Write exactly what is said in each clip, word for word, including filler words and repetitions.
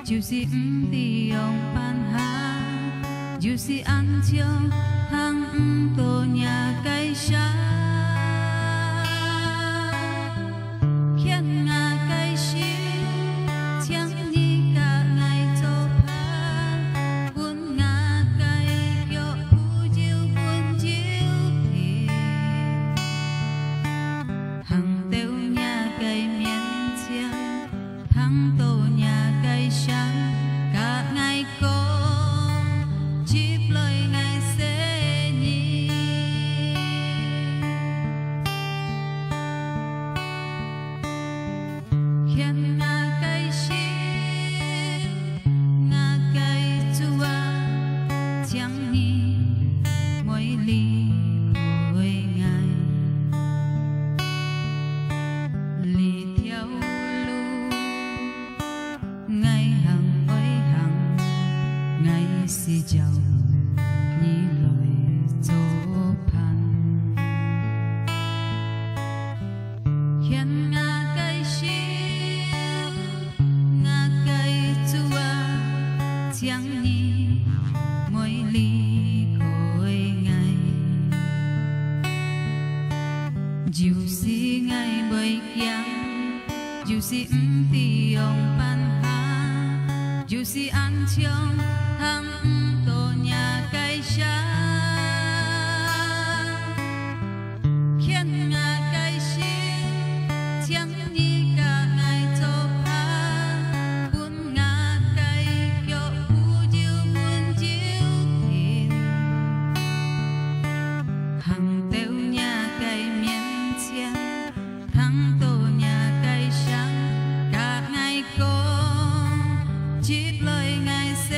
就是毋知仰般行，就是恁像行毋到若个城。牽𠊎个手，請你佮𠊎做伴，分𠊎个腳步就穩就定，行到若个面前。 聽到若个聲，佮𠊎講，接來𠊎細人。牽𠊎个手，𠊎个主啊，請你莫離開𠊎。 這條路，𠊎行愛行，𠊎需要你來做伴。牽𠊎个手，𠊎个主啊，請你莫離開𠊎。 就是𠊎會驚，就是毋知仰般行，就是恁像行毋到若个城。牽𠊎个手，請你佮𠊎做伴，分𠊎个腳步又穩又定。 行到若个面前，聽到若个聲，佮𠊎講，接來𠊎細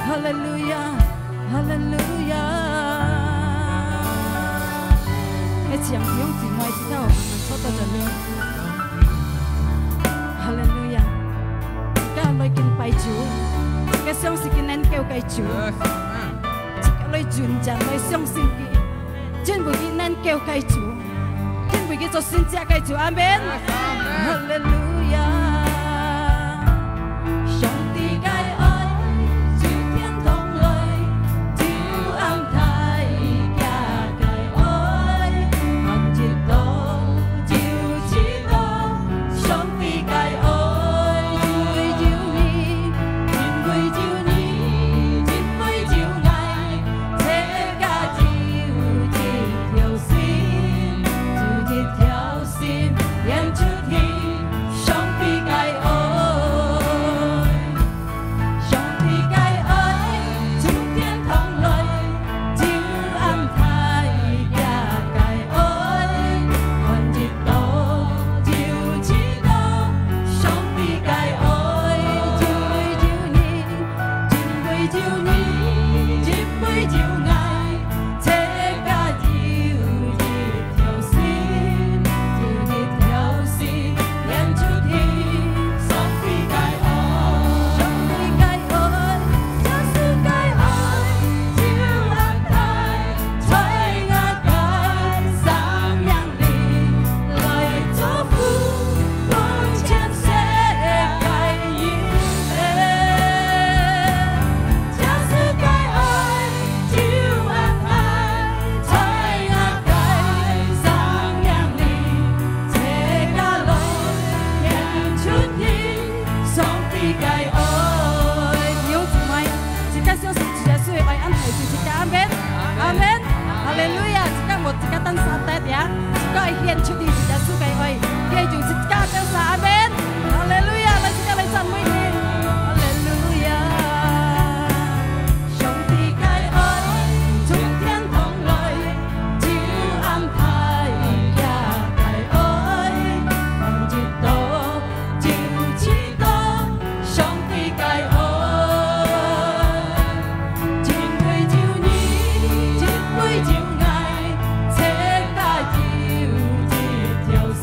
哈利路亞，哈利路亞。愛請弟兄姊妹一道，我們坐到這裡。哈利路亞。自家來敬拜主，自家相信佢能夠个主，自家來尊敬，來相信佢，因為佢能夠个主。 因為佢做神蹟个主，阿門。哈利路亞。上帝个愛，就天堂來，就安排佢个愛，看得到，就知道，上帝个愛，因為有你，因為有你，因為有𠊎。 自家就一條心，就一條心，獻出去上帝个愛。上帝个愛，從天堂來，就安排佢个愛，看得到，就知道，上帝个愛，因為有你， 因為有你，因為有𠊎，自家就一條心，就一條心，獻出去上帝个愛。上帝个愛，耶穌个愛，就安排在𠊎个生命裡來祝福。 弟兄姊妹，自家相信主耶穌个愛恁大，自家阿門，阿門，哈利路亞！自家莫自家單儕忒呀，自家愛獻出去主耶穌个愛，佢愛用自家單儕，阿門，哈利路亞！來，自家來讚美佢，哈利路亞！上帝个愛從天堂來，就安排佢个愛，看得到， 就知道上帝个愛，因為有你，因為有𠊎，自家就一條心，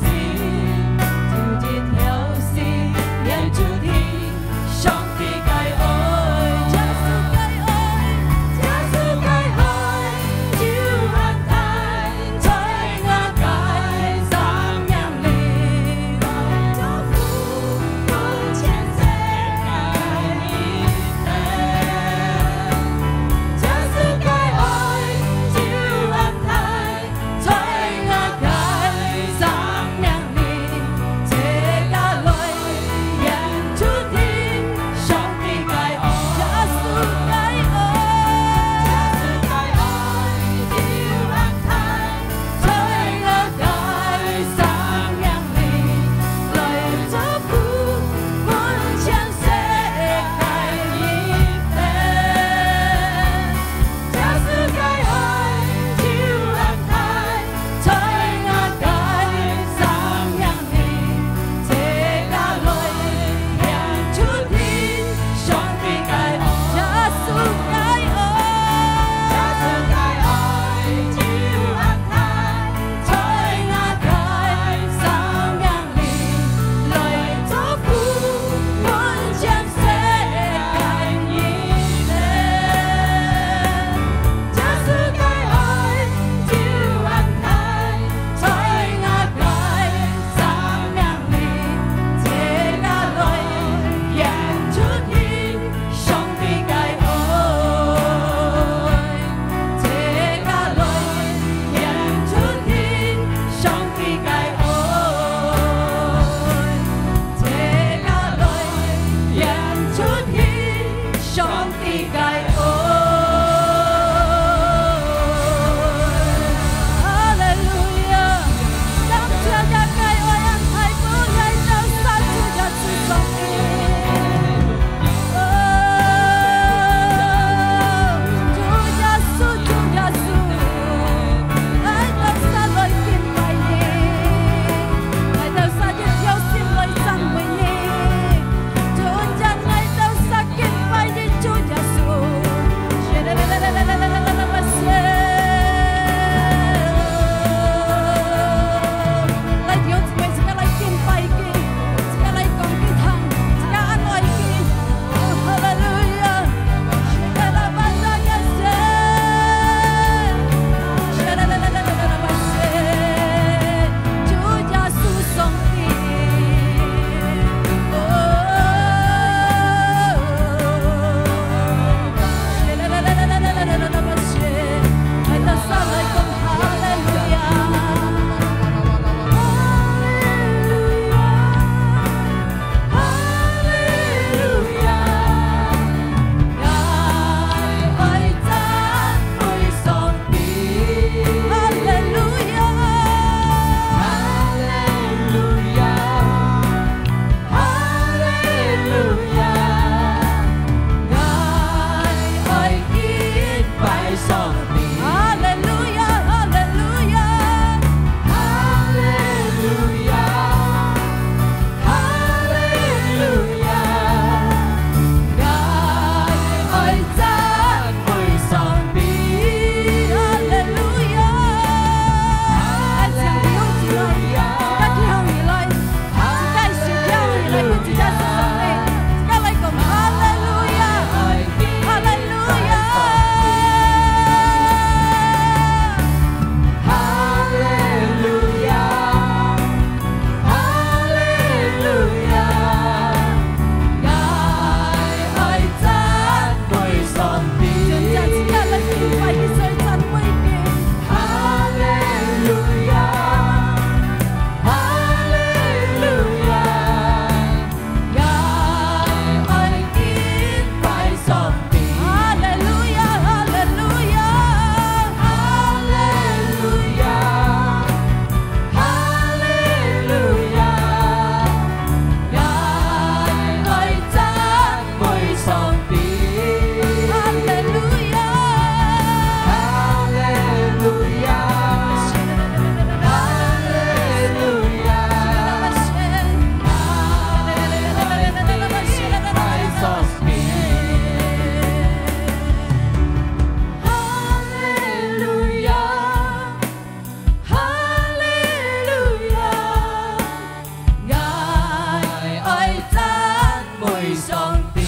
歸上帝。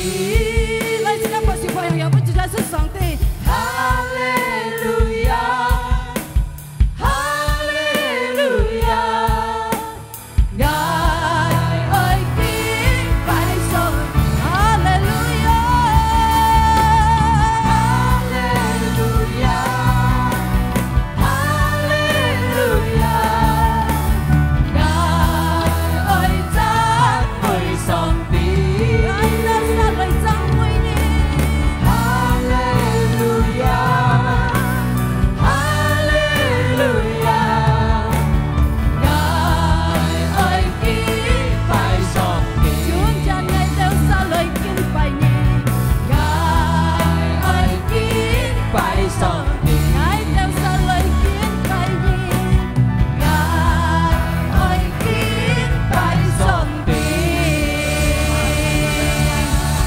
來，自家拍手拍響，分主耶穌上帝。哈利路亞，哈利路亞，𠊎愛敬拜上帝。哈利路亞，哈利路亞。 哈利路亞，𠊎愛讚美上帝。𠊎兜儕來讚美你。哈利路亞，哈利路亞，𠊎愛敬拜上帝。主啊，𠊎兜儕來敬拜你。𠊎愛敬拜上帝。 𠊎兜儕來敬拜你，𠊎愛敬拜上帝。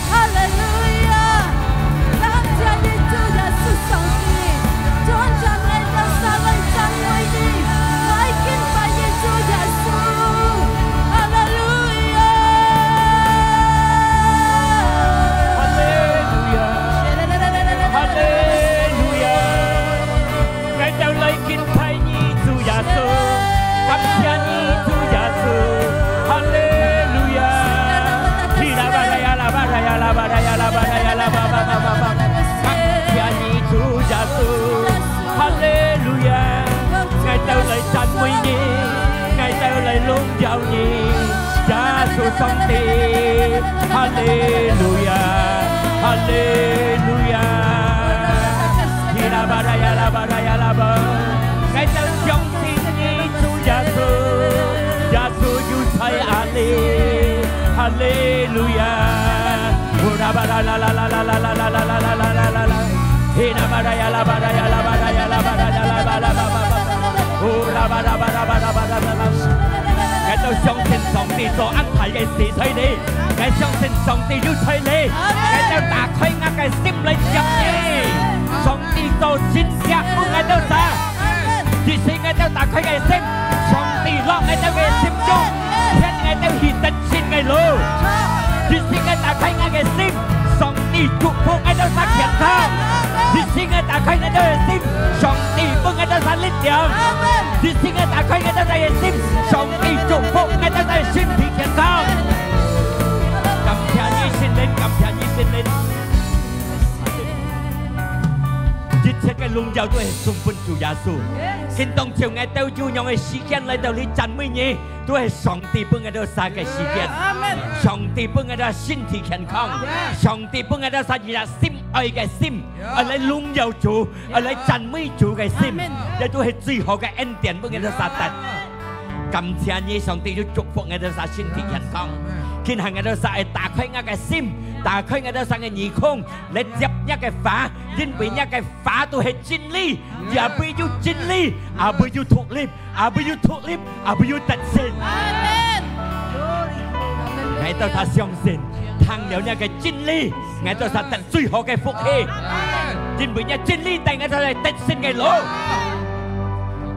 哈利路亞！感謝你，主耶穌上帝，主啊，𠊎兜儕來讚美你，來敬拜你，主耶穌。哈利路亞！哈利路亞！哈利路亞！ 𠊎兜來敬拜你，主耶穌，感謝你，主耶穌，哈利路亞！希拉巴拉呀，拉巴拉呀，拉巴拉呀，拉巴拉呀，拉巴拉巴巴巴巴巴，感謝你，主耶穌，哈利路亞！𠊎兜來讚美你，𠊎兜來榮耀你。 耶穌上帝，哈利路亞，哈利路亞。希拉巴拉呀，拉巴拉呀，拉巴。𠊎兜相信你，主耶穌，耶穌就在這裡，哈利路亞。呼啦巴啦啦啦啦啦啦啦啦啦啦啦啦啦啦。希拉巴拉呀，拉巴拉呀，拉巴拉呀，拉巴拉呀，拉巴拉巴巴巴巴。呼啦巴啦巴啦巴啦巴啦啦啦。 𠊎兜相信上帝所安排个事在你，𠊎相信上帝有在你。𠊎兜打開𠊎个心來接你。上帝做神蹟分𠊎兜儕。即使𠊎兜打開个心，上帝落𠊎兜个心中，牽𠊎兜去得勝个路。即使𠊎打開𠊎个心，上帝祝福𠊎兜儕健康。即使𠊎打開𠊎兜个心，上帝分𠊎兜儕力量。 即使𠊎打開𠊎兜儕个心，上帝祝福𠊎兜儕身體健康。感謝你，聖靈，感謝你，聖靈。一切个榮耀都係送分主耶穌。今當晝𠊎兜有樣个時間來到你讚美你，都係上帝分𠊎兜儕个時間。阿門。上帝分𠊎兜身體健康，上帝分𠊎兜儕一粒心愛个心，愛來榮耀主。 愛來讚美主个心，這都係最好个恩典分𠊎兜儕得。感謝你，上帝就祝福𠊎兜儕身體健康。今下𠊎兜儕愛打開𠊎个心，打開𠊎兜儕个耳空，來接若个話，因為若个話都係真理，也會有真理，也會有獨立，也會有獨立，也會有得勝。阿門。𠊎兜儕相信，聽了若个真理， 𠊎兜儕得最好个福氣，因為若真理帶𠊎兜來得勝个路。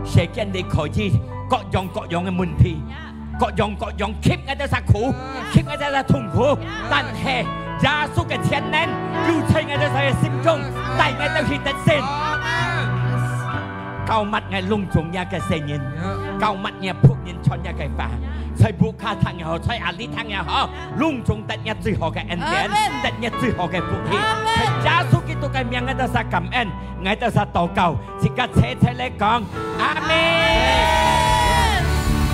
世間裡可以各樣各樣个問題，各樣各樣給𠊎兜儕苦，給𠊎兜儕痛苦，但係耶穌个全能就在𠊎兜儕个心中，帶𠊎兜去得勝。 膏抹𠊎攏總若个細人，膏抹若僕人傳若个話，在屋下聽也好，在哪裡聽也好，攏總得若最好个恩典，阿門。得若最好个福氣。阿門。在耶穌基督个名，𠊎兜儕感恩，𠊎兜儕禱告，自家齊齊來講，阿門。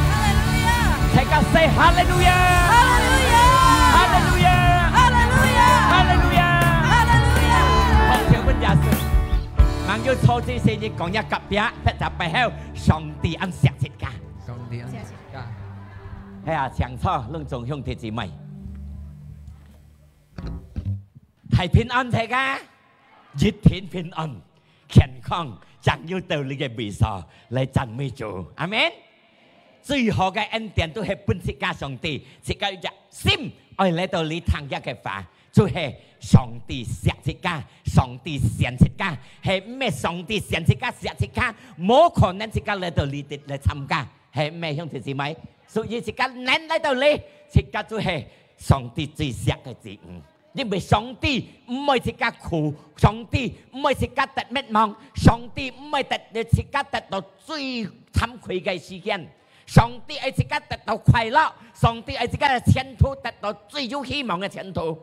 哈利路亞！大家say哈利路亞！哈利路亞！哈利路亞！哈利路亞！哈利路亞！哈利路亞！好，請問耶穌。 吂有坐之前，你講一隔壁，或者背後，上帝恁惜自家。上帝恁惜自家。係啊，請坐，攏總兄弟姊妹。大平安大家，一定平安，健康，正有到你个位所來讚美主。阿門。最好个恩典都係分自家上帝，自家有隻心愛來到你聽這个話。 就係上帝惜自家，上帝選自家，係毋係上帝選自家、惜自家，無可能自家來到這地來參加，係毋係，兄弟姊妹？所以自家能來到這，自家就係上帝最惜个子女，因為上帝毋愛自家苦，上帝毋愛自家得滅亡，上帝毋愛得，自家得到最慚愧个時間。上帝愛自家得到快樂，上帝愛自家个前途得到最有希望个前途。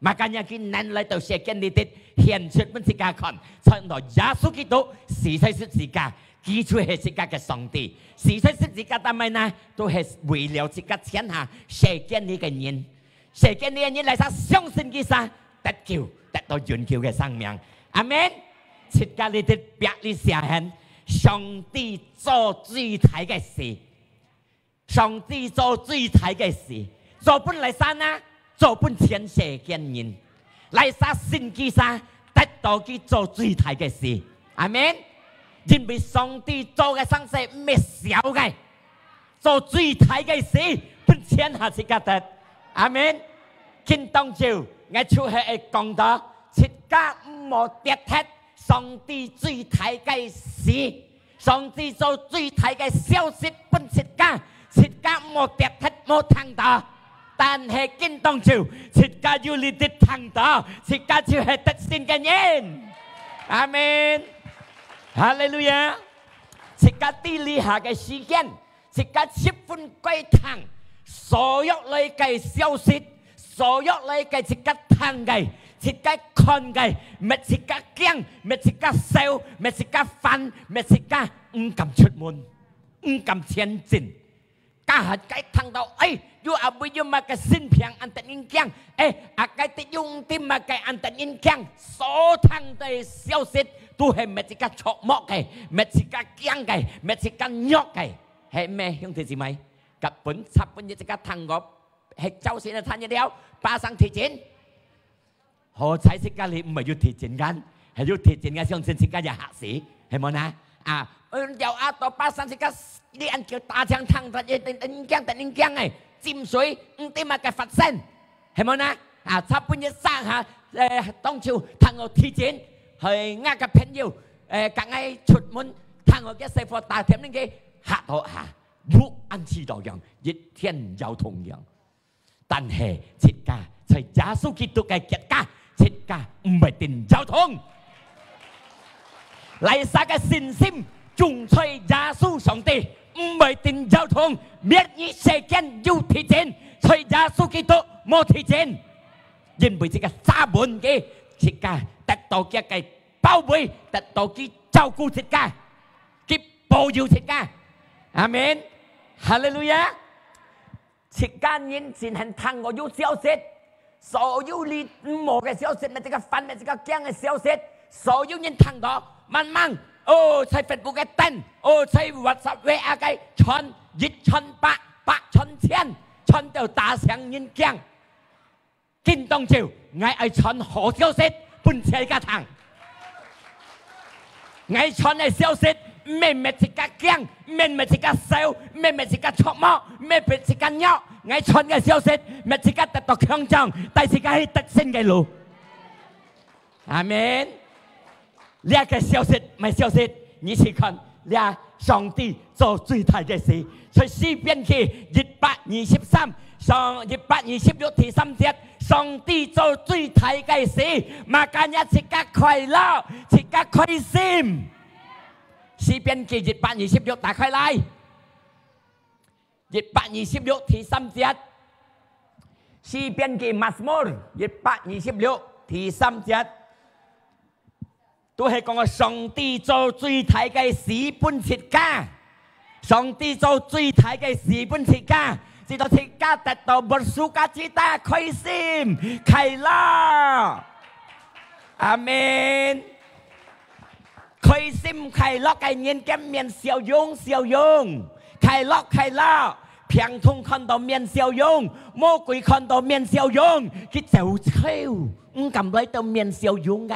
Makanya佢能來到世間裡底，顯出分自家看，傳到耶穌基督死在十字架，佢就係自家个上帝。死在十字架做麼个呢？都係為了自家天下世間裡个人。 世間裡个人哪儕相信佢儕，得救，得到永久个生命。阿門。自家裡底壁裡寫，上帝做最大个事，上帝做最大个事，做分哪儕呢？做分全世間人。哪儕信佢儕，得到佢做最大个事。阿門。因為上帝做个生事毋係小个， 做最大个事，分全下自家得。阿門。今當晝，𠊎就係愛講到，自家毋好跌忒上帝最大个事。上帝做最大个消息分自家，自家毋好跌忒無聽到。但係今當晝，自家有這兜聽到，自家就係得勝个人。阿門。哈利路亞。自家知這下个時間， 自家十分該聽，所有來个消息，所有來个自家聽个，自家看个，搣自家驚，搣自家愁，搣自家煩，搣自家毋敢出門，毋敢前進。家下該聽到，哎，有阿妹有麼个性病恁得人驚，哎，啊該得有毋知麼个恁得人驚，所聽个消息都係搣自家著目个，搣自家驚个，搣自家弱个。 係咩，兄弟姊妹？甲本、昨晡日自家聽過，係朝鮮个聽一了，巴生地震。好彩自家裡毋係有地震个，係有地震个，相信自家也嚇死，係無呢？啊，嗯，了啊，到巴生自家，你恁叫大聲聽，突然驚，突然驚誒，浸水，毋知麼个發生。 係無呢？啊，昨晡日三下，呃，當晝聽到地震，係𠊎个朋友，呃，甲𠊎出門，聽到个細伙打電話去，嚇到啊，目恁赤到樣，一片搖動樣。但係自家在耶穌基督个國家，自家毋會定搖動。 哪儕个信心種在耶穌上帝，毋會定搖動。明日世間有地震，在耶穌基督無地震。因為這个遮穩个，自家得到佢个包圍，得到佢照顧自家，佢保佑自家。阿門。哈利路亞。 自家人真係聽過有消息，所有你毋好个消息，乜自家煩，乜自家驚个消息，所有人聽到，慢慢，哦，在Facebook个登，哦，在WhatsApp、WA个傳，一傳百，百傳千，傳到大聲人驚。今當晝，𠊎愛傳好消息，分自家聽。 𠊎傳个消息，毋係搣自家驚，毋係搣自家愁，毋係搣自家著目，毋係搣自家弱。𠊎傳个消息，搣自家得到強壯，帶自家去得勝个路。阿門。這个消息，毋係消息，你去看，這上帝做最大个事。在詩篇記一百二十三，上，一百二十六第三節，上帝做最大个事，makanya自家快樂，自家開心。詩篇記一百二十六，打開來。一百二十六第三節，詩篇記Mazmur一百二十六第三節。 都係講个上帝做最大个事分自家，上帝做最大个事分自家，使到自家得到bersukacita，開心、快樂。阿門。開心快樂个人，个面笑容笑容，快樂快樂，病痛看到面笑容，魔鬼看到面笑容，佢走走，毋敢來到面笑容个。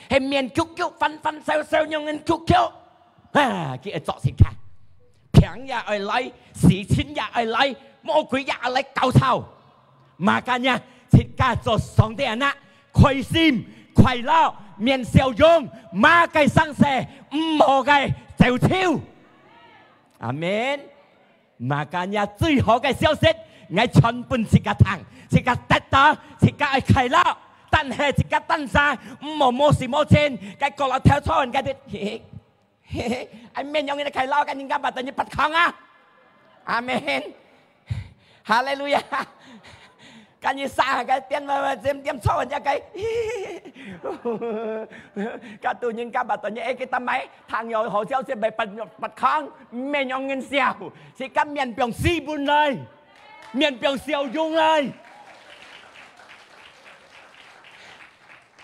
係面畜畜、煩煩躁躁，樣人畜畜。啊，佢會捉自家，病也愛來，事情也愛來，魔鬼也愛來攪吵。Makanya，自家做上帝anak，開心、快樂、面笑容，麼个生事，毋好个走走。阿門。 Makanya最好个消息， ，𠊎傳分自家聽，自家得到，自家愛快樂。但係自家單儕，毋好無事無情，該角落頭坐人家的，嘿嘿，嘿嘿，愛面容你的快樂，跟人家把等你拔康啊！阿門。哈利路亞！跟你撒个點點點點坐人家个，跟對人家把等你哎个打埋，聽有好消息，別拔拔康，面容人笑，自家面放斯文來。 面放笑容來。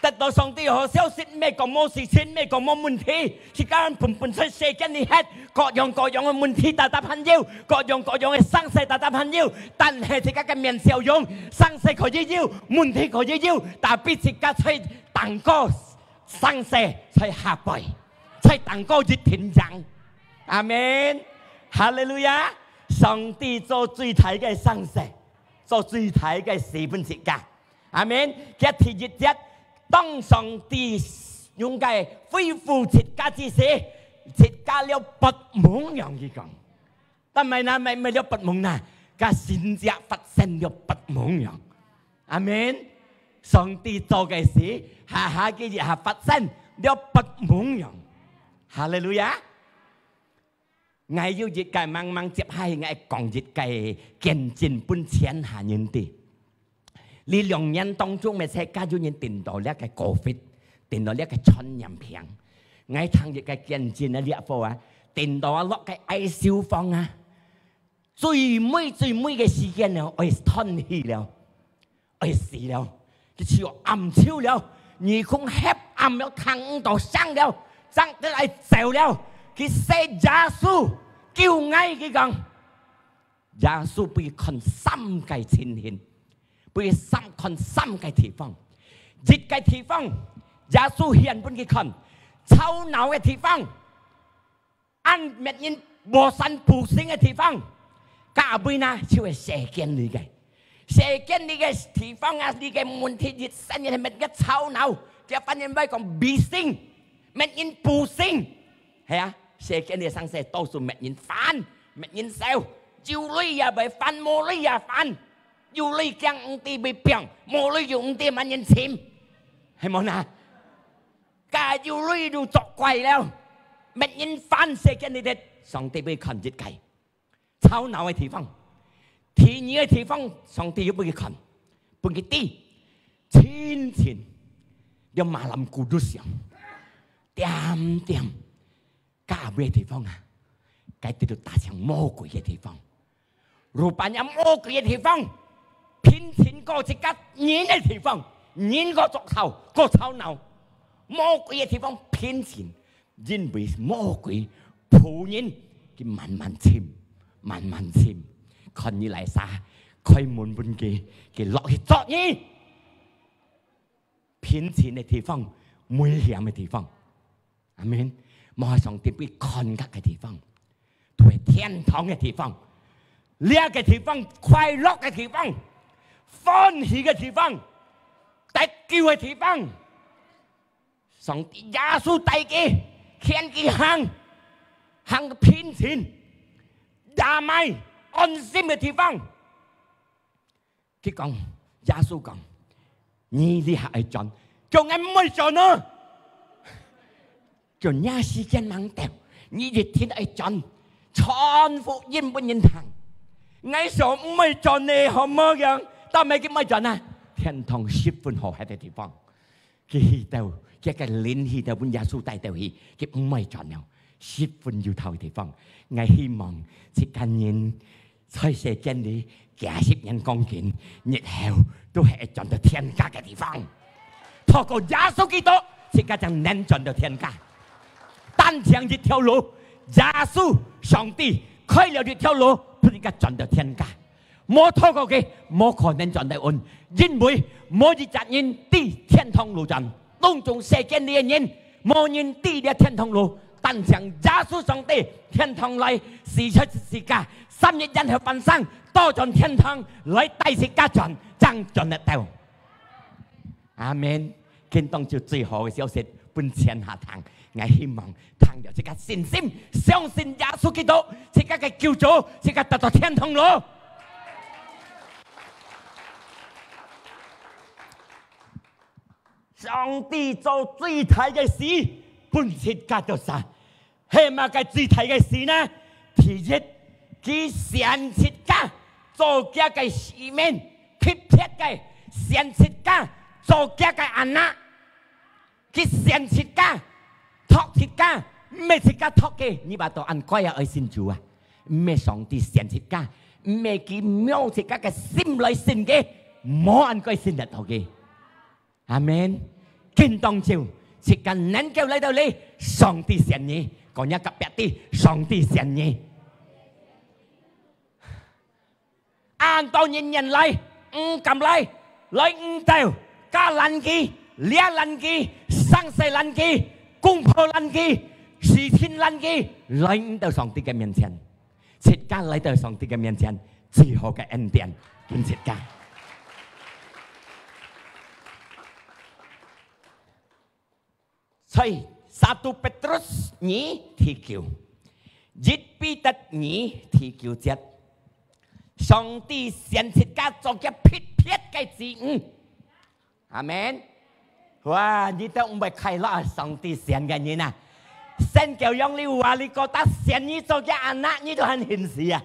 得到上帝好消息，毋係講無事情，毋係講無問題，自家本本在世間裡歇，各樣各樣个問題大大朋友，各樣各樣个生事大大朋友，但係自家个面笑容，生事可以有，問題可以有，tapi自家在當過生事在下背，在當過一定贏。阿門。哈利路亞！上帝做最大个生事，做最大个事分自家。阿門。佢第一節，當上帝用个恢復自家之時，自家了發夢樣，佢講。但係呢，毋係，毋係了發夢呢，佢神蹟發生了發夢樣。阿門。上帝做个事，下下佢一下發生了發夢樣。哈利路亞！𠊎有一個，慢慢接下去，𠊎講一個見證分全下人知。這兩年當中，乜自家有人得到這個covid，得到這個傳染病。𠊎聽一個見證啊，這貨啊，得到啊，落個I C U房啊，最尾最尾个時間了，愛斷氣了，愛死了，佢就暗秋了，耳空黑暗了，聽毋到聲了，正得愛走了，佢喊耶穌救𠊎，佢講。 耶穌分佢看三個情形，分佢三，看三個地方。一個地方，耶穌顯分佢看，吵鬧个地方，恁乜人無善不勝个地方，加倍呢，就係世間裡个。世間裡个地方啊，裡个問題，一生人係乜个吵鬧，佢反應會講不勝，乜人不勝。係啊，世間裡生事多數乜人煩，乜人愁，有鐳也會煩，無鐳也煩。有鐳驚毋知會病，無鐳又毋知麼人尋，係無呢？該有鐳就作怪了，乜人煩世間裡个。上帝會看一個吵鬧个地方。第二个地方，上帝又分佢看，分佢知，清清，了malam kudus樣，恬恬。 加倍个地方啊，該得到打成魔鬼个地方。Rupanya魔鬼个地方，平靜過自家人个地方，人个作吵，个吵鬧。魔鬼个地方平靜，因為魔鬼僕人，佢慢慢尋，慢慢尋，看你來啥，開門分佢，佢落去捉你。平靜个地方，危險个地方。 阿門。無上帝分看个个地方，就係天堂个地方。這个地方，快樂个地方，歡喜个地方，得救个地方。上帝耶穌帶佢，牽佢行，行个平靜、damai、安心个地方。 佢講，耶穌講，你這下愛轉，叫𠊎毋愛轉哦。叫若時間吂到，你一定愛轉，傳福音分人聽。𠊎想毋愛轉呢，好無樣？到尾佢毋愛轉啊？天堂十分好个地方。 佢去到，佢个靈去到分耶穌帶到去，佢毋愛轉了，十分有頭个地方。𠊎希望自家人在世間裡幾十年光景，日後都係會轉到天家个地方。透過耶穌基督，自家正能轉到天家。單淨一條路，耶穌上帝開了一條路，分自家轉到天家。 無透過佢，無可能轉到恩，因為無一隻人知天堂路轉，攏總世間裡个人，無人知這天堂路，單淨耶穌上帝天堂來，死在十字架，三日然後翻生，倒轉天堂來帶自家轉，正轉得到。 阿門。今當晝最好个消息分全下聽，𠊎希望聽了自家信心，相信耶穌基督，自家个救主，自家得到天堂路。上帝做最大个事，分自家做啥？係麼个最大个事呢？第一，佢選自家做佢个子民，特別个選自家做佢个anak。佢選自家，擇自家，毋係自家擇个。你話到恁該啊，愛信主啊？毋係上帝選自家，毋係佢摸自家个心來信个，無恁該信得到个。阿門。今當晝，自家能夠來到這，上帝選你，講若隔壁知，上帝選你。恁多人願來，毋敢來，來毋到，家攔佢，掠攔佢，生死攔佢，公婆攔佢，事情攔佢，來毋到上帝个面前。自家來到上帝个面前，最好个恩典，分自家。所以，satu Petrus二第九，一彼得二第九節，上帝選自家做佢特別个子女。阿門。哇，你都毋會快樂啊！上帝選个人啊，選到樣你話，你覺得選你做佢anak，你都很欣喜啊。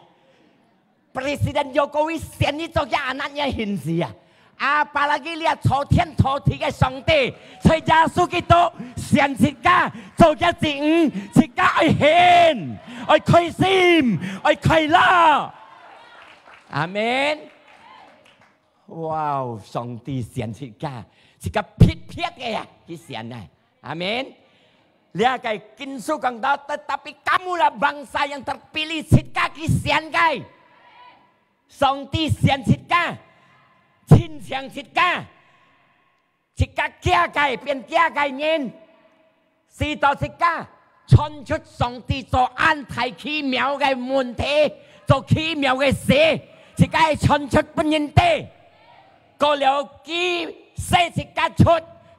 Presiden Jokowi選你做佢anak，你很欣喜啊。Apalagi這造天造地个上帝，在耶穌基督選自家做佢子女，自家愛興，愛開心，愛快樂。阿門。哇，上帝選自家，自家特別个啊，佢選啊。阿門。這个經書講到，tetapi kamulah bangsa yang terpilih，自家佢選个。上帝選自家，揀選自家，自家佢个變佢个人，使到自家傳出上帝做恁大奇妙个問題，做奇妙个事，自家愛傳出分人知。過了佢使自家出，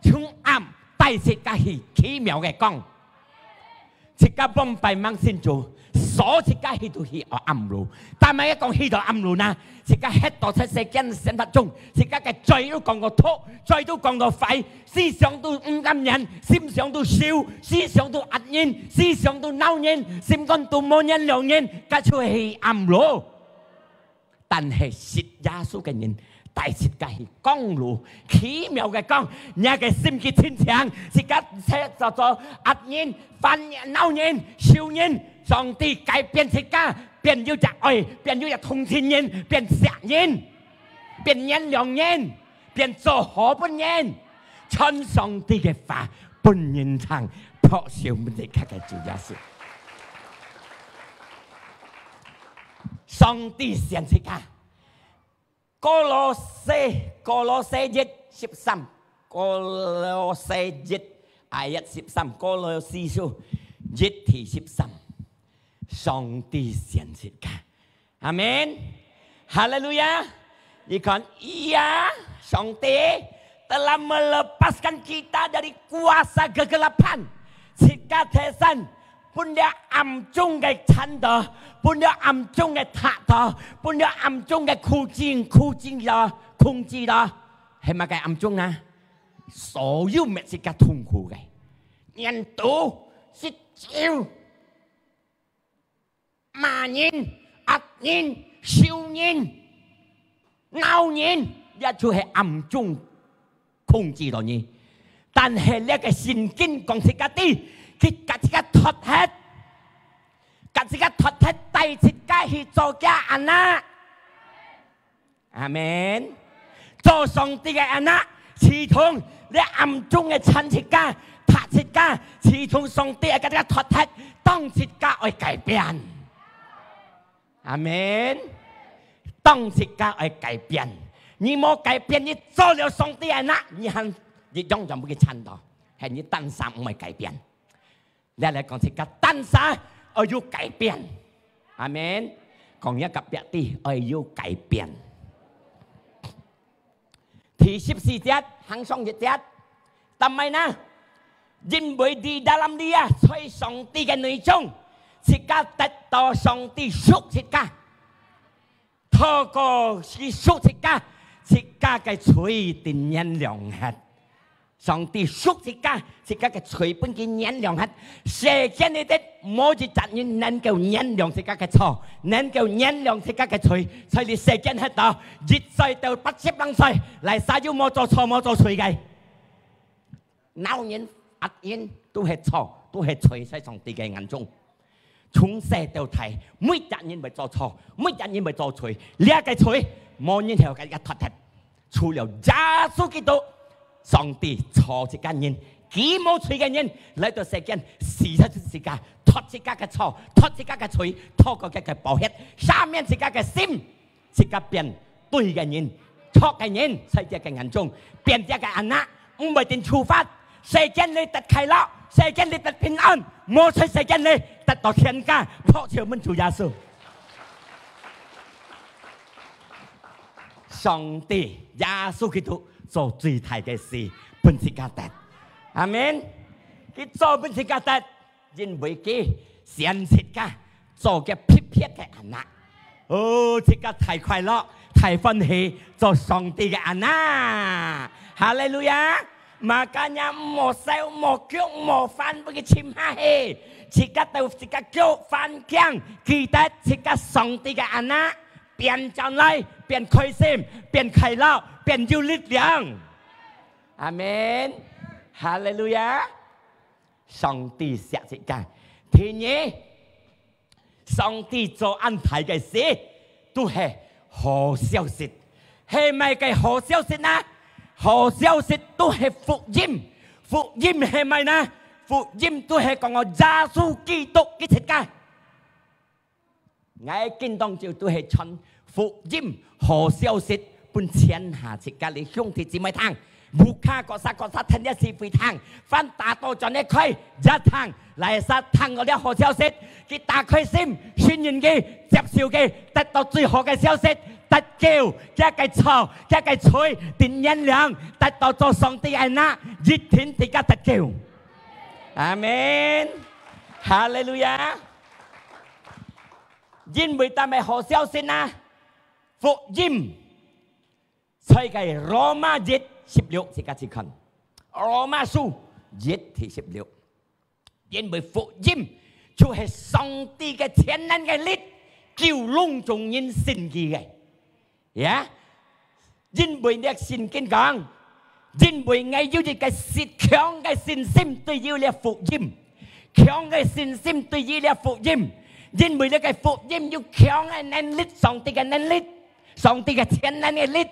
從暗帶自家去奇妙个光。 自家往擺吂信主，所以自家去到去暗路。但係講去到暗路呢，自家歇到在世間生活中，自家个嘴都講過毒，嘴都講過壞，思想都毋甘願，心想都愁，思想都壓人，思想都惱人，心肝都無原諒人，該就係暗路。 但係信耶穌个人，帶自家去光路，奇妙个光，若个心去清淨，自家切做做壓人、煩惱人、愁人，上帝改變自家，變有隻愛，變有隻同情人，變惜人，變原諒人，變做好本人，傳上帝个話，分人聽，拍手分自家个主耶穌。上帝選自家。 歌羅西，歌羅西一十三，歌羅西一，ayat十三，歌羅西書一第十三，上帝選自家。阿門。哈利路亞。你看，Ia，上帝telah melepaskan kita dari kuasa kegelapan。自家提升 分這暗中个纏到，分這暗中个踢到，分這暗中个苦境、苦境了，控制了，係麼个暗中啊？所有搣自家痛苦个，念頭、食酒、罵人、壓人、笑人、 惱人，這就係暗中控制到你。但係這个聖經講自家知，佢甲自家脫忒，甲自家脫忒，帶自家去做佢anak。阿門。做上帝个anak，始終這暗中个纏自家、踢自家，始終上帝个甲自家脫忒，當自家愛改變。 阿門。當自家愛改變，你無改變，你做了上帝个anak，你還一樣全部去纏到，係你單儕毋會改變。你來講自家單儕愛有改變。阿門。講一个別个愛有改變。 第十四節，行上一節。但係呢，因為di dalam Dia，在上帝个內中，自家得到上帝贖自家。透過佢贖自家，自家个罪定然亮忒。上帝贖自家，自家个罪分佢原諒忒。世間裡底無一隻人能夠原諒自家个錯，能夠原諒自家个罪，所以世間歇到一歲到八十零歲，哪儕又無做錯、無做罪个？老人、活人都係錯，都係罪，在上帝个眼中。 從細到大，每隻人會做錯，每隻人會做罪。這个罪，無人曉个一脱忒，除了耶穌基督，上帝造自家人，佢無罪个人，來到世間，死在十字架，脱自家个錯，脱自家个罪，透過佢个寶血，赦免自家个心。 自家變對个人，著个人，在佢个眼中，變佢个anak，毋會定處罰。世間裡得快樂，世間裡得平安，無在世間裡得到天家，拍手分主耶穌。上帝耶穌基督做最大个事，分自家得。阿門。佢做分自家得， 因為佢選自家做佢特別个anak。哦，自家大快樂，大歡喜，做上帝个anak。哈利路亞！Makanya毋好愁，毋好驚，毋好煩，分佢沉下去。自家到自家腳環境，記得自家上帝个anak，變轉來，變開心，變快樂，變有力量。阿門。哈利路亞！ 上帝惜自家。第二，上帝做恁大个事，都係好消息。係麼个好消息呢？好消息都係福音。福音係麼个呢？福音都係講到耶穌基督个自家。 𠊎今當晝都係傳福音好消息分全下自家个兄弟姊妹聽。屋下各儕各儕聽這聚會聽，凡打倒轉个開也聽，哪儕聽到這好消息，佢打開心，信任佢，接受佢，得到最好个消息，得救，佢个錯，佢个罪，得原諒，得到做上帝个anak，一定自家得救。阿門。哈利路亞。 因為但係好消息啊，福音，在个羅馬一十六，自家去看。羅馬書一第十六。因為福音就係上帝个全能个力，救攏總人信佢个。 呀，因為這聖經講，因為𠊎有一個實強个信心對於這福音，強个信心對於這福音，因為這個福音有強个能力，上帝个能力，上帝个全能个力，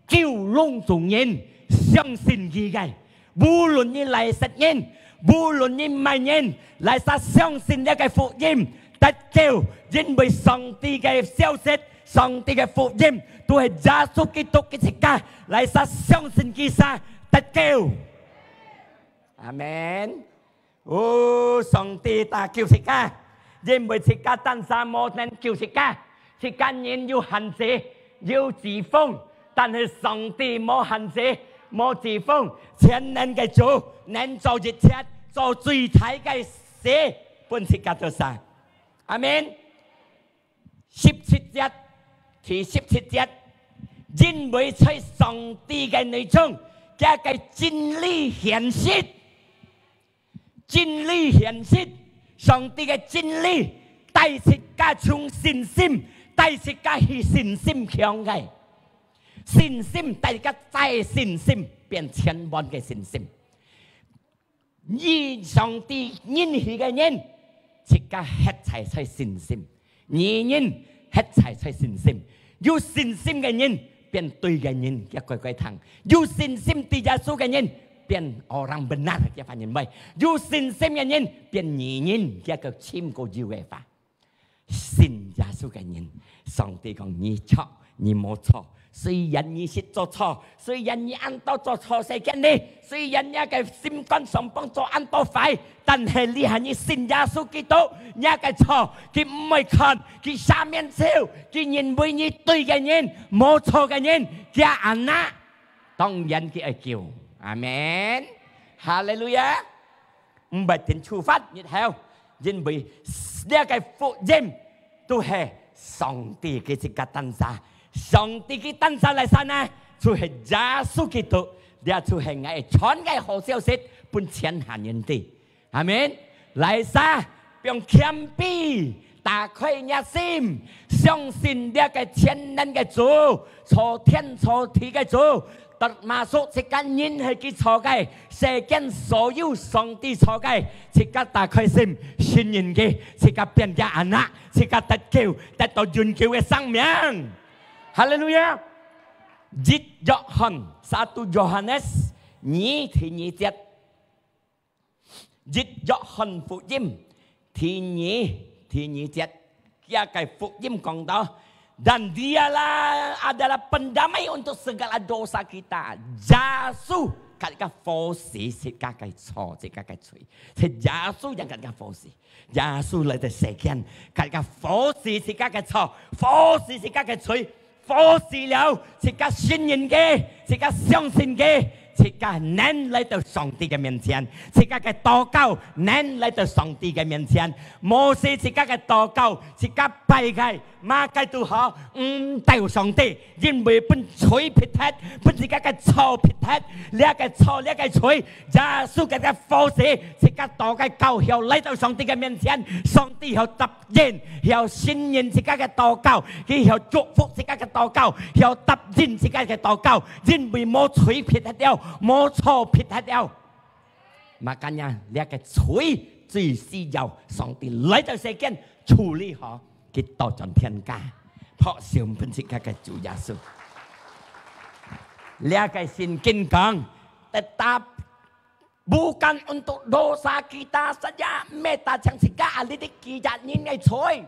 救攏總人相信佢个。 無論你哪色人，無論你麼人，哪儕相信這個福音，得救，因為上帝个消息，上帝个福音，都係耶穌基督个自家，哪儕相信佢儕，得救。阿門。哦，上帝打救自家，因為自家單儕無能救自家， 自家人有限制，有指縫，但係上帝無限制，無指縫，全能个主，能做一切，做最大个事，分自家做啥？阿門。十七節，第十七節，因為在上帝个內中，佢个真理顯實。 真理顯實，上帝个真理，帶自家從信心，帶自家去信心強个。信心帶自家再信心，變全完个信心。你上帝應許个人，自家歇在在信心。 義人歇在在信心，有信心个人變對个人，佢乖乖聽；有信心對耶穌个人變orang benar，佢反應會；有信心个人變義人，佢个心个有个話。信耶穌个人，上帝講你著，你無錯， 雖然你識做錯，雖然你恁多做錯世間裡，雖然你个心肝上幫做恁多壞，但係這下你信耶穌基督，你个錯，佢毋會看，佢赦免手，佢認為你對个人，無錯个人，佢anak，當然佢會救。阿門。哈利路亞。 毋會定處罰日後，因為這個福音都係上帝个一個單儕，上帝个單儕來生呢，就係耶穌基督，這就係𠊎傳个好消息，分全下人知。阿門。來，儕放謙卑，打開若心，相信這个全能个主，造天造地个主，得masuk自家人係佢造个，世間所有上帝造个，自家打開心，信任佢，自家變佢anak，自家得救，得到永久个生命。哈利路亞！一約翰，satu Yohanes，二第二節。 一約翰福音第二，第二節，佢个福音講到，dan dialah adalah pendamai untuk segala dosa kita。耶穌佢个fosi自家个錯，自家个罪，係耶穌正佢个fosi。耶穌來到世間，佢个fosi自家个錯，fosi自家个罪， fosi了，自家信任佢，自家相信佢，自家能來到上帝个面前，自家个禱告能來到上帝个面前。無係自家个禱告，自家拜个，麼个都好，毋到上帝，因為分罪撇忒，分自家个錯撇忒，這个錯，這个罪，耶穌个个fosi，自家禱个告曉來到上帝个面前，上帝曉答 應，曉信任自家个禱告，佢曉祝福自家个禱告，曉答應自家个禱告，因為無罪撇忒了，無錯撇忒了。Makanya，這个罪最需要上帝來到世間處理好，佢倒轉天家，拍手分自家个主耶穌。這个聖經講，tetap Bukan untuk dosa kita saja，毋係單淨自家啊，這个幾隻人个罪。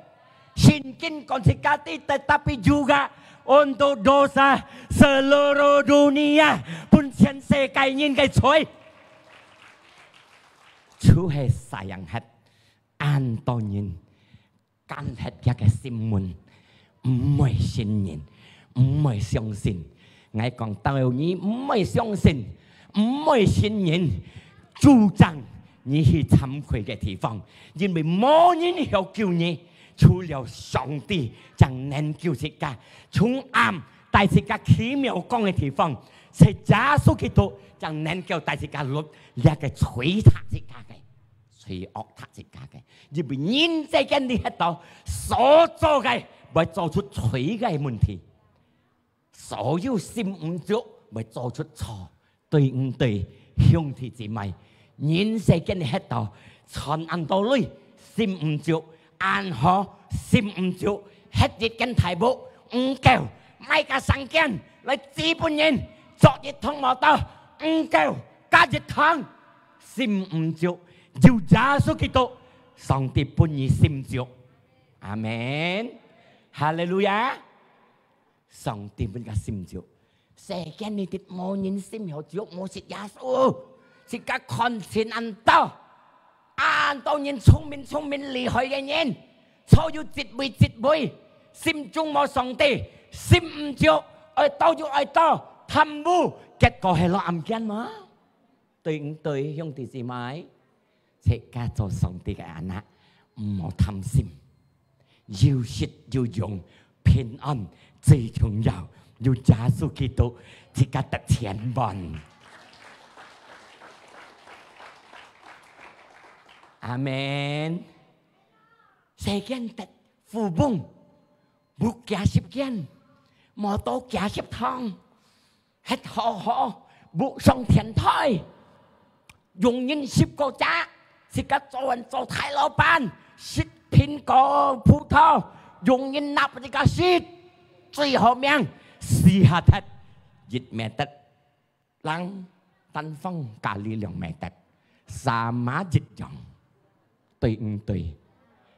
聖經講自家知，tetapi juga untuk dosa seluruh dunia，分全世界人个罪。就係sayang忒，恁多人 關忒佢个心門，毋會信任，毋會相信。𠊎講到你毋會相信，毋會信任，主張你去慚愧个地方，因為無人曉救你，除了上帝正能救自家。從暗帶自家奇妙光个地方，係耶穌基督正能夠帶自家落這个罪忒自家个。 罪惡忒自家个，因為人世間裡歇到所做个，會做出罪个問題。所有心毋足，會做出錯，對毋對？兄弟姊妹，人世間裡歇到賺恁多鐳，心毋足，恁好，心毋足，歇一間大屋，毋夠，買架三間來借分人，著一趟摩托，毋夠，加一趟， 心毋足，有耶穌基督，上帝分你心足。阿門。哈利路亞！上帝分个心足。世間裡底無人心有足，無識耶穌。自家看清恁多，恁多人聰明聰明厲害个人，坐有職位職位，心中無上帝，心毋足，愛多又愛多，貪污，結果係落暗間嘛。 對毋對，兄弟姊妹？自家做上帝个anak，毋好貪心，有食有用，平安最重要。有耶穌基督，自家得千萬。阿門。世間得富翁，屋幾十間，摩托幾十趟， 歇好好，屋上天台，用人食果子，自家做人做大老闆，食蘋果、葡萄，用人拿分自家食，最好命，死下忒，一命得，人單方家裡兩命得，sama一樣。 對毋對？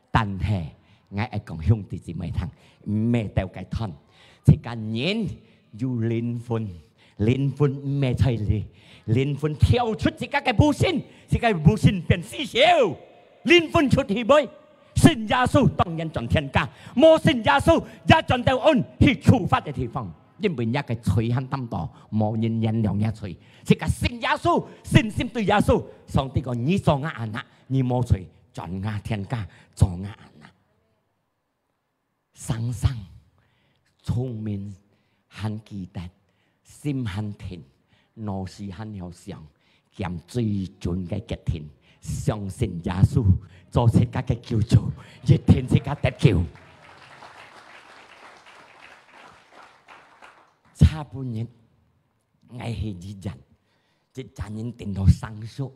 但係，𠊎愛講兄弟姊妹聽，毋係兜个斷。自家人有靈魂，靈魂毋係在這，靈魂跳出自家个母身，自家个母身變死屍，靈魂出去未？信耶穌當然轉天家，無信耶穌也轉到恩去處罰个地方，因為若个罪還當多，無人原諒若罪。自家信耶穌，信心對耶穌，上帝講：「你做吾anak， 你無罪，轉吾天家，做吾anak。」生生聰明還記得，心還定，老師還要想，揀最準个決定，相信耶穌做自家个救主，一定自家得救。差半日，𠊎去醫院，一隻人跌到生鏽，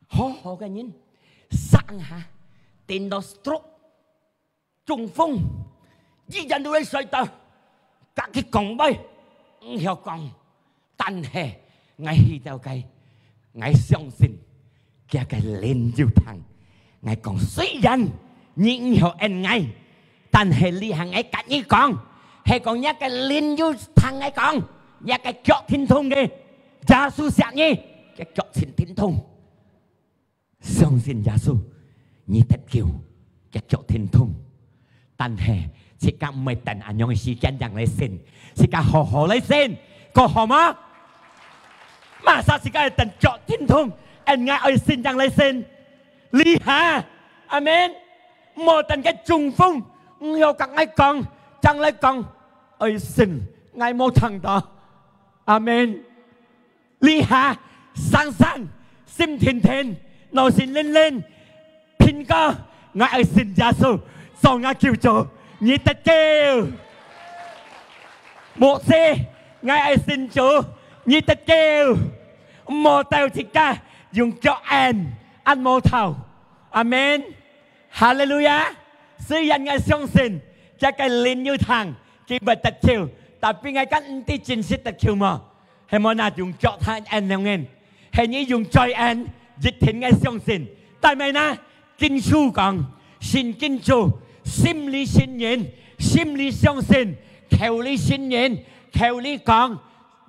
好好个人，生下跌到 stroke， 中風，醫院都會睡到，甲佢講話，毋曉講。但係𠊎去到該，𠊎相信佢个靈有聽。𠊎講，雖然你毋曉應𠊎，但係這下𠊎甲你講，係講若个靈有聽𠊎講，若个腳停動个，耶穌惜你，个腳前停動。 相信耶穌，你得救，个腳停動。但係自家毋會等恁樣个時間正來信，自家好好來信，過好嗎？麼儕自家愛等腳停動，恁𠊎愛信正來信。這下，阿門。莫等个中風，毋曉甲𠊎講，正來講，愛信，𠊎無聽到。阿門。 這下，生生，心定定，腦筋靈靈，平哥，𠊎愛信耶穌，做𠊎救主，你得救。牧師，𠊎愛信主，你得救。毋好到自家用腳印，恁無透。阿門。哈利路亞。雖然𠊎相信，這个靈有聽，佢會得救，tapi𠊎敢毋知真實得救無？ 係無拿用腳㧡恁樣个，係你用嘴恁，一定愛相信。但係呢，經書講，信經主，心裡信認，心裡相信，口裡信認，口裡講，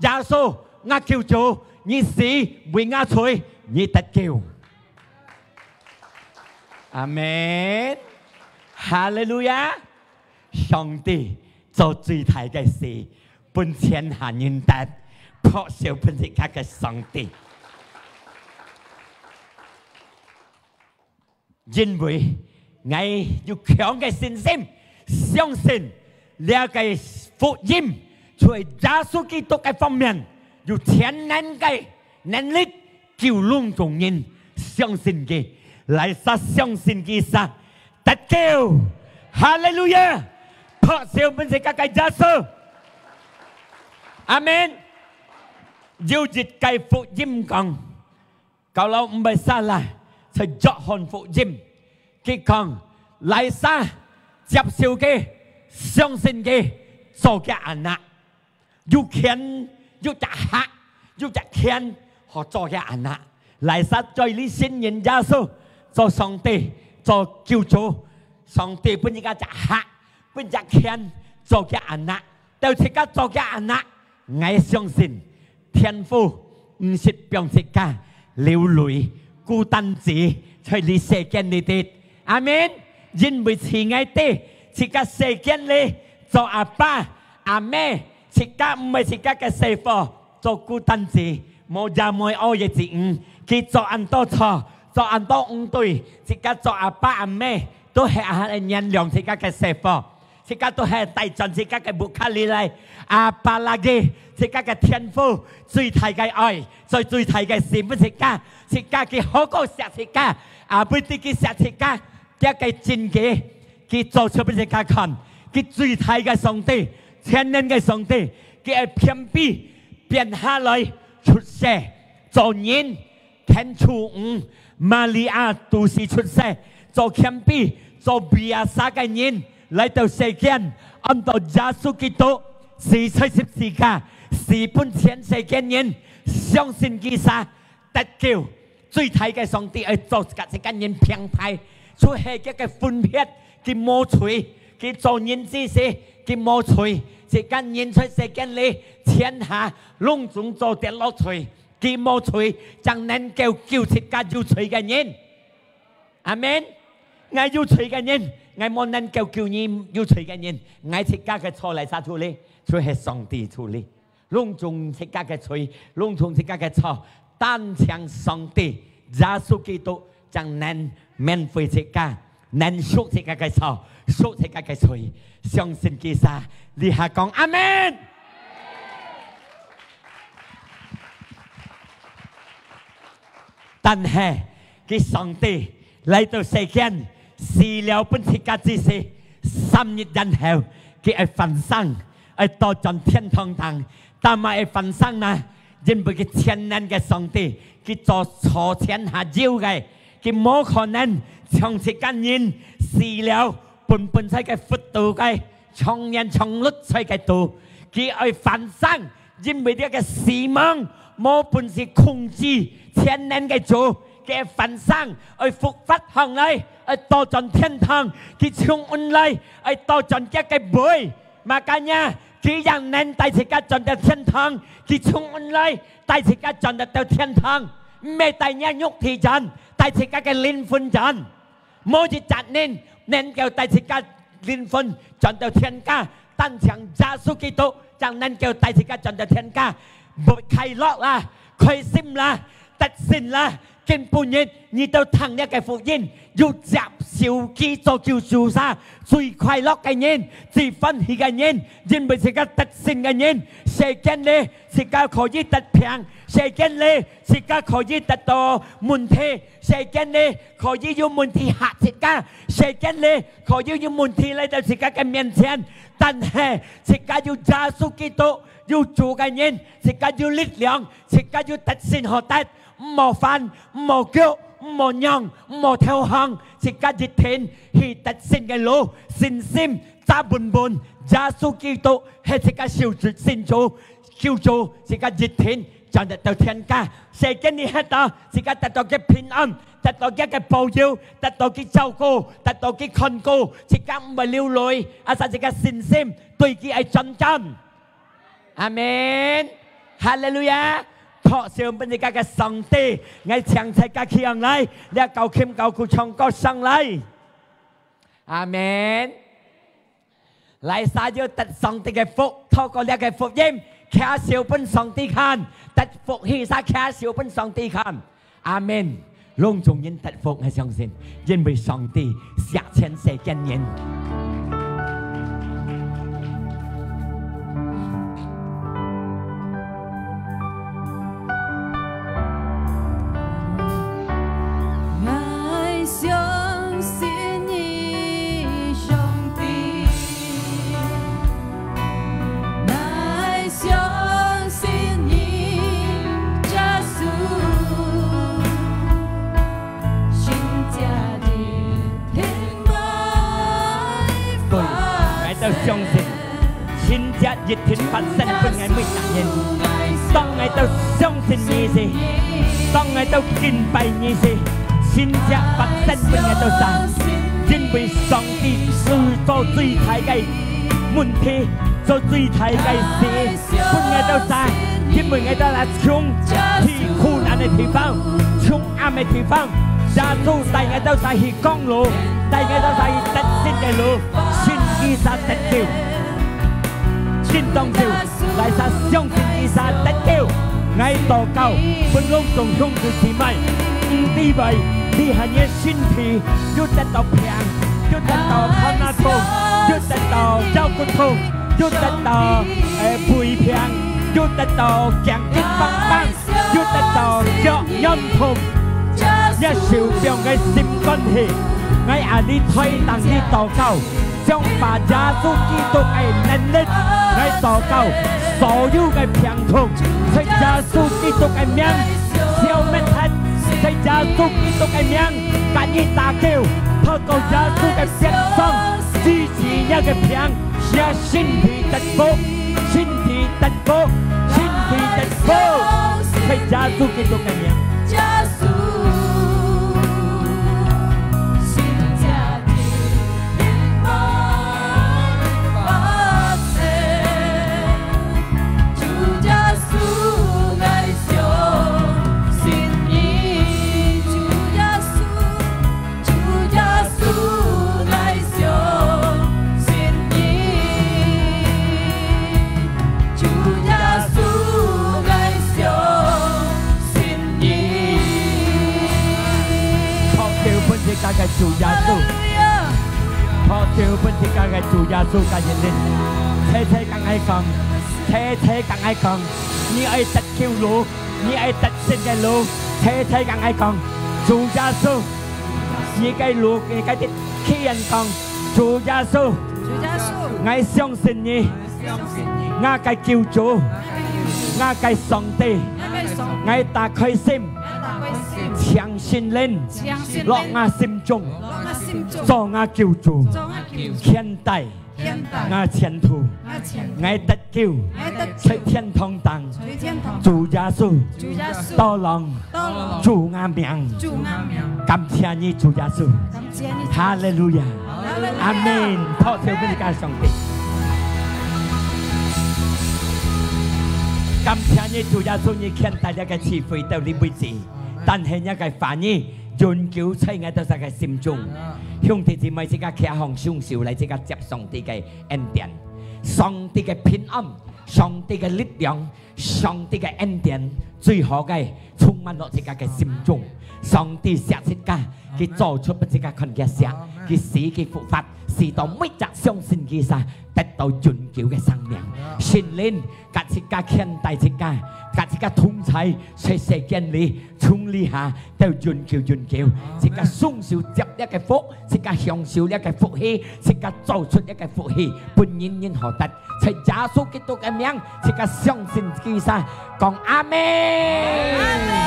耶穌，𠊎救主，你死為𠊎罪，你得救。阿門。哈利路亞。上帝做最大个事， 分全下人得，拍手分自家个上帝。因為𠊎有強个信心，相信這个福音，在耶穌基督个方面，有全能个能力， 救攏總人相信佢，哪儕相信佢儕得救。哈利路亞！拍手分自家个耶穌。阿門。有一个福音講，kalau毋係salah，在約翰福音，佢講，哪儕接受佢，相信佢，做佢anak。 有權，有隻殼，有隻權，好做佢anak。哪儕在你信認耶穌，做上帝，做救主，上帝分自家隻殼，分隻權，做佢anak。到自家做佢anak，𠊎相信，天父毋識放自家流淚，孤單子，在這世間裡底。阿門。因為自家知，自家世間裡，做阿爸， 阿姆，自家毋係自家个細伙，做孤單子，無爺無阿个子女，佢做恁多錯，做恁多毋對，自家做阿爸阿姆，都係恁樣原諒自家个細伙，自家都係帶轉自家个屋下裡來。Apalagi自家个天父最大个愛，最最大个心分自家，自家佢好過惜自家，啊，毋知佢惜自家，這个真个。 佢做出分自家看，佢最大个上帝，全能个上帝，佢愛偏卑變下來出世，做人，天主女，Maria肚屎出世，做謙卑，做biasa个人，來到世間，安到耶穌基督，死在十字架，死分全世間人相信佢儕 得救，最大个上帝愛做自家，自家人平排，就係佢个分別，佢無罪，佢做人之時，佢無罪，自家人在世間裡，天下攏總做得落罪，佢無罪，正能夠救自家有罪个人。阿門。𠊎有罪个人，𠊎無能夠救你有罪个人，𠊎自家个錯哪儕處理？就係上帝處理。 攏總自家个罪，攏總自家个錯，單淨上帝耶穌基督正能免費自家，能贖自家个錯，贖自家个罪。相信佢儕，這下講阿門。但係，佢上帝來到世間，死了分自家知識，三日然後，佢愛翻生，愛倒轉天堂頂。但係愛翻生呢？因為佢全能个上帝，佢做坐天下有个，佢無可能像自家人死了，分，分在个佛度个，長年長律在个度，佢愛翻生，因為這个死亡無本事控制，全能个主，佢翻生，愛復活上來，愛倒轉天堂，佢衝恩來，愛倒轉佢个位。Makanya，佢正能帶自家轉到天堂，佢衝恩來，帶自家轉到天堂，毋係帶若肉體轉，帶自家个靈魂轉。 無一隻人能夠帶自家靈魂轉到天家，單淨耶穌基督正能夠帶自家轉到天家。會快樂啦，開心啦，得勝啦，今晡日你兜聽這个福音，有接受佢做救主儕，最快樂个人，最歡喜个人，因為自家得勝个人，世間裡自家可以得病，世間裡自家可以得到問題， 世間裡可以有問題嚇自家，世間裡可以有問題來到自家个面前，但係自家有耶穌基督，有主个人，自家有力量，自家有得勝好得，毋好煩，毋好噭，毋好讓，毋好投降，自家一定去得勝个路，信心揸穩穩，耶穌基督係自家救主，信主，救主，自家一定 轉得到天家。世間裡歇到，自家得到佢平安，得到佢个保佑，得到佢照顧，得到佢看顧，自家毋會流淚，asal自家信心對佢愛專心。阿門。哈利路亞。拍手分自家个上帝，𠊎請大家企起來，這交琴交鼓唱歌上來。阿門。 哪儕有得上帝个福，透過這个福音，擎手分上帝看，得福个儕擎手分上帝看。阿門。攏總人得福，𠊎相信，因為上帝惜全世間人。 對，𠊎兜相信，神蹟一定發生分𠊎每隻人。當𠊎兜相信你時，當𠊎兜敬拜你時，神蹟發生分𠊎兜儕，因為上帝做最大个問題，做最大个事。 分𠊎兜儕，因為𠊎兜儕從去苦難个地方，從暗个地方，耶穌帶𠊎兜儕去光路，帶𠊎兜儕去得勝个路，信佢儕得救。今當晝，哪儕相信佢儕得救。𠊎禱告，分攏總兄弟姊妹，毋知為，你還个身體，又得到病，又得到頭那痛，又得到腰骨痛， 又得到，呃，胃病，又得到頸筋繃繃，又得到腳癢痛。這手放个心肝去，𠊎啊，你代替你禱告，將把耶穌基督个能力，𠊎禱告，所有个病痛，在耶穌基督个名消滅忒，在耶穌基督个名，佮你打救，透過耶穌个鞭傷， 醫治若个病，若身體得福，身體得福，身體得福，在耶穌基督个名。拍手分自家个主耶穌，拍手分自家个主耶穌个人民。齊齊佮𠊎講，齊齊佮𠊎講，你愛得救路，你愛得勝个路，齊齊个愛講，主耶穌，你个路，你个地，去人講，主耶穌，主耶穌，𠊎相信你，相信你，𠊎个救主，𠊎个救主，𠊎个上帝，𠊎个上帝，𠊎打開心，𠊎打開心，請聖靈，請聖靈，落𠊎心中，落𠊎心中，做𠊎救主，做𠊎救主，牽帶 牽帶，𠊎前途，𠊎前途，𠊎得救，𠊎得救，在天堂頂，在天堂頂，主耶穌，主耶穌，tolong，tolong，祝𠊎名，祝𠊎名。感謝你，主耶穌。感謝你，主耶穌。哈利路亞。哈利路亞。阿門。拍手分自家上帝。感謝你，主耶穌，你牽帶這个聚會到這為止。但係這个話語 永久在𠊎兜儕个心中。兄弟姊妹，自家擎䟘雙手來，自家接上帝个恩典，上帝个平安，上帝个力量，上帝个恩典，最好个充滿落自家个心中。上帝惜自家，佢做出分自家看見惜，佢死，佢復活，使到每隻相信佢儕得到永久个生命。聖靈 佮自家牽帶自家，佮自家同在，在世間裡，從這下到永久永久。自家雙手接這个福，自家享受這个福氣，自家做出這个福氣，分人人好得。在耶穌基督个名，自家相信佢儕，講阿門。阿門。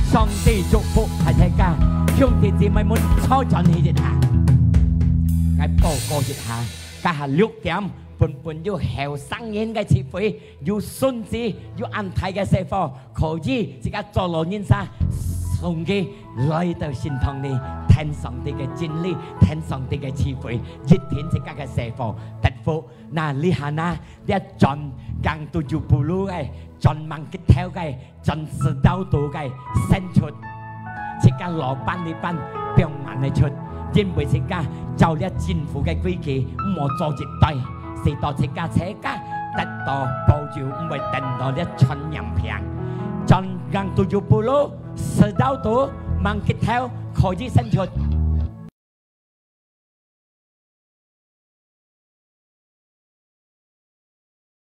上帝祝福大家，兄弟姊妹們，坐轉去一下。𠊎報告一下，這下六點，本本有後生人个聚會， 有孫子，有恁大个細伙，可以自家做老人儕，送佢來到聖堂裡，聽上帝个真理，聽上帝个智慧，一定自家个細伙得福。那這下那，這轉Gang Tujuh Puluh个，轉Mang Kethel个，轉Serdau Toh个，先出。 自家老板裡班放慢个出，因為自家照這政府个規矩，毋好做一堆，使到自家自家得到保佑，毋會等到這傳染病。轉Gang Tujuh Puluh，Serdau Toh，Mang Kethel，可以先出。